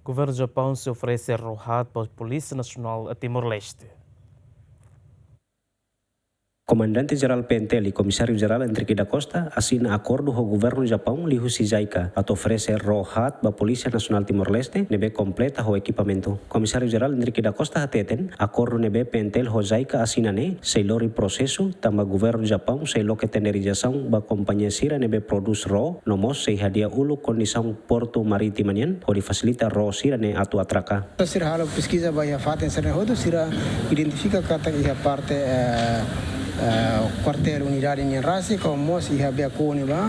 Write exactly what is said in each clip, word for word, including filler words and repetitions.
Governu Japaun sei oferese ró haat ba Polísia Nasionál Timor-Leste. Komandante Jerál P N T L, Komisáriu Jerál Henrique da Costa, asina akordu ho Governu Japaun liuhusi JICA atu oferese ró haat ba Polísia Nasionál Timor-Leste ne'ebé kompleta ho ekipamentu. Komisáriu Jerál Henrique da Costa hateten, akordu ne'ebé P N T L ho JICA asina ne'e sei lori prosesu, tanba Governu Japaun sei loke tenderizasaun ba kompañia sira ne'ebé prodús ró, no mós sei hadi'a uluk kondisaun portu marítima nian hodi fasilita ró sira-ne'e atu atraka. Sira halo peskiza ba iha fatin sira-ne'e hotu, sira identifika katak iha parte, eh, eh, kuartél unidade nian rasik, no mós iha Beacon ne'ebá,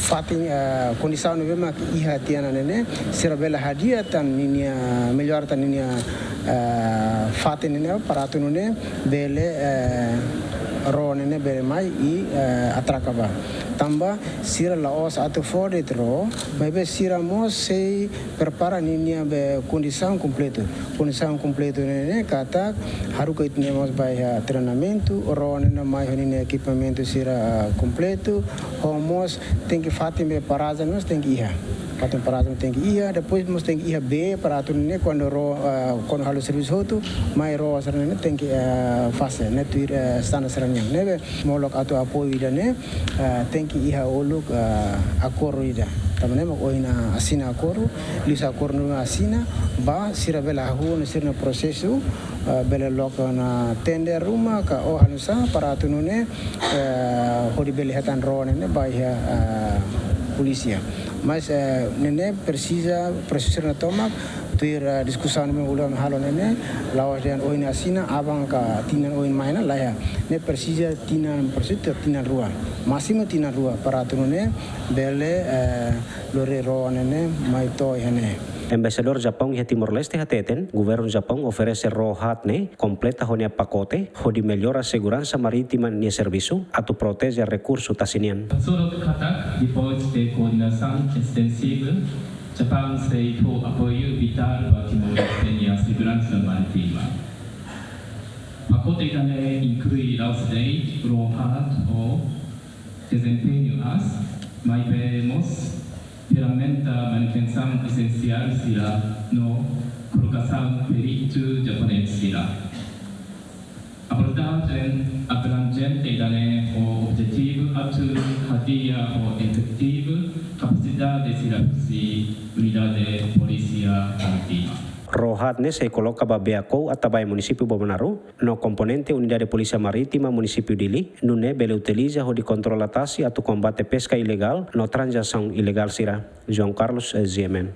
fatin, eh, kondisaun ne'ebé mak iha tiha ona ne'e, sira bele hadi'a tan ninia, mellora tan ninia, eh, fatin ne'e, para atu nune'e bele, eh, ró ne'e bele mai i, eh, atraka ba. Tanba sira la'ós atu fó de'it ró, maibé sira mós sei prepara ninia be kondisaun kompletu. Kondisaun kompletu ne'e, ne'e katak haruka ita-nia mós ba iha treinamentu, ró ne'e mai ho ninia ekipamentu sira, ah, kompletu, no mós tenke fatin be parajen mós tenke iha. Fatin parajen tenke iha, depois mós tenke iha bee para atu nune'e kuandu ró, ah, kuandu halo servisu hotu, mai ró sira-ne'e tenke, ah, fase, ne'e tuir, ah, standar sira-nian. Ne'ebé molok atu apoiu ida-ne'e, ah, tenke iha uluk, ah, akordu ida. Tanba ne'e mak ohin asina akordu, liuhusi akordu ne'e asina, ba sira bele hahú ona sira-nia prosesu, ah, bele loke ona tender ruma ka oinsá para atu nune'e, eh, hodi bele hetan ró ne'e ba iha, ah, polísia. Mas, eh, ne'e presiza, presiza na tomak, tuir, eh, diskusaun ne'ebé uluk ami halo ne'e, la'ós dehan ohin asina, aban ka tinan oin mai ona, lae. Ne'e presiza tinan, presiza tinan rua. Másimu tinan rua, para atu nune'e bele, eh, lori ró ne'e mai to'o iha ne'e. Embaixadór Japaun iha Timor-Leste hateten, Governu Japaun oferese ró haat ne'e kompleta ho nia pakote, hodi mellora seguransa marítima nia servisu, atu proteje rekursu tasi nian. Só katak, depois de koordenasaun estensiva, Japaun sei fó apoiu vitál ba Timor-Leste nia seguransa marítima. Pakote ida-ne'e inklui la'ós de'it ró haat ho dezempeñu aas, maibé mós ferramenta manutensaun esensiál sira no kolokasaun peritu japonés sira. Abordajen abranjente ida-ne'e ho objetivu atu hadi'a ho efetivu kapasidade sira husi Unidade Polísia Marítima. Ró haat ne'e sei koloka ba Beacon Atabae, Munisípiu Bobonaro, no komponente Unidade Polísia Marítima, Munisípiu Dili, nune'e bele utiliza hodi kontrola tasi atu kombate peska ilegál no tranzasaun ilegál sira. João Carlos, eh, G M N.